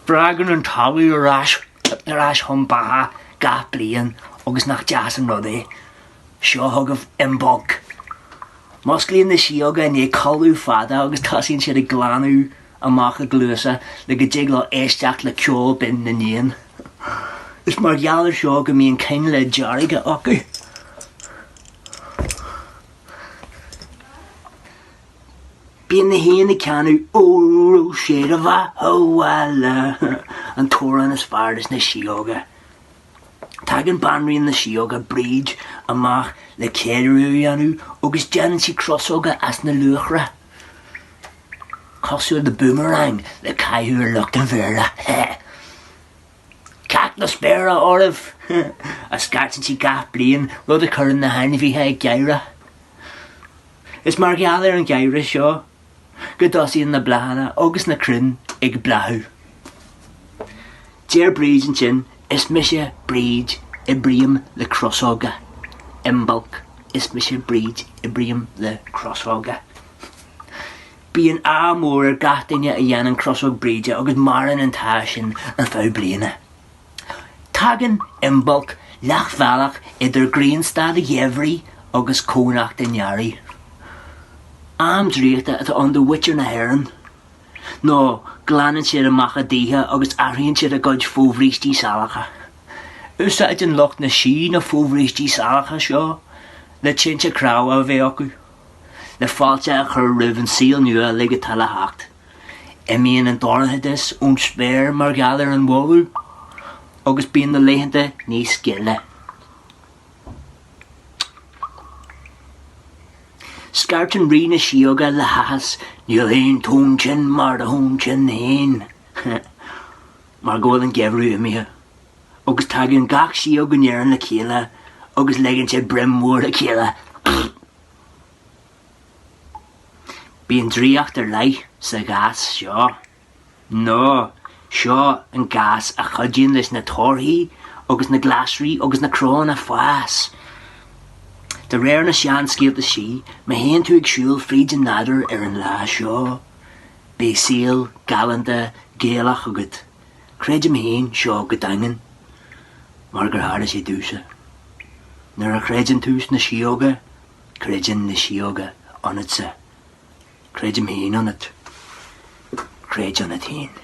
Spreagann an talamh ar ais ar ais chun beatha gach bliain agus nach deas an rud é. Seo chugaibh Imbolc. Musclaíonn na síóga i ndiaidh codladh fada agus tosaíonn siad ag glanadh amach a gcluasa le go dtig leo éisteacht le ceol binn na n-éan. Is mar gheall ar seo go mbíonn coinnle dearga acu. Bíonn na héin ag canadh Óró sé do bheatha 'bhaile, an t-amhrán is fearr leis na síóga. Tagann Banríon na Síóga, Bríd, amach le ceiliúradh a dhéanamh agus déanann sí crosóga as na luachra, cosúil le boomerang le caitheamh ar lucht an Bhéarla. Cac na spéire oraibh! a scairteann sí gach bliain, rud a chuireann na hainmhithe ag gáire. Is mar gheall ar an gháire seo go dtosaíonn na bláthanna agus na crainn ag bláthú. Deir Bríd ansin, Is mise Bríd, oibrím le crosóga. Imbolc, Is mise Bríd, oibrím le crosóga. Bíonn ádh mór ar gach duine a dhéanann crosóg Bríde agus maireann an t-ádh sin ar feadh bliana. Tagann Imbolc leathbhealach idir grianstad an gheimhridh agus cónocht an earraigh. Am draíochta atá ann do mhuintir na hÉireann. Nó glanann siad amach a dtithe agus athraíonn siad a gcuid fobhrístí salacha. Úsáideann lucht na sí na fobhrístí salacha seo le tinte cnámha a bheith acu. Le fáilte a chur roimh an saol nua uilig atá le theacht. Imíonn an dorchadas ón spéir mar gheall ar an bholadh agus bíonn na laethanta níos gile. Scairteann Rí na Síóga le háthas, Níl aon tóin tinn mar do thóin tinn féin! Mar go bhfuil an geimhreadh imithe. Agus tagann gach síóg in Éirinn le chéile agus ligeann siad broim mhór le chéile. Bíonn draíocht ar leith sa ghás seo. Nó, seo an gás a chuidíonn leis na torthaí agus na glasraí agus na cnónna fás. De réir na seanscéalta sí, má théann tú ag siúl fríd an nádúr ar an lá seo, beidh saol galánta Gaelach agat. Creidim féin seo go daingean, mar gur tharla sé domhsa. Nuair a chreideann tú sna síóga, creideann na síóga ionatsa. Creidim féin ionat. Creid ionat féin.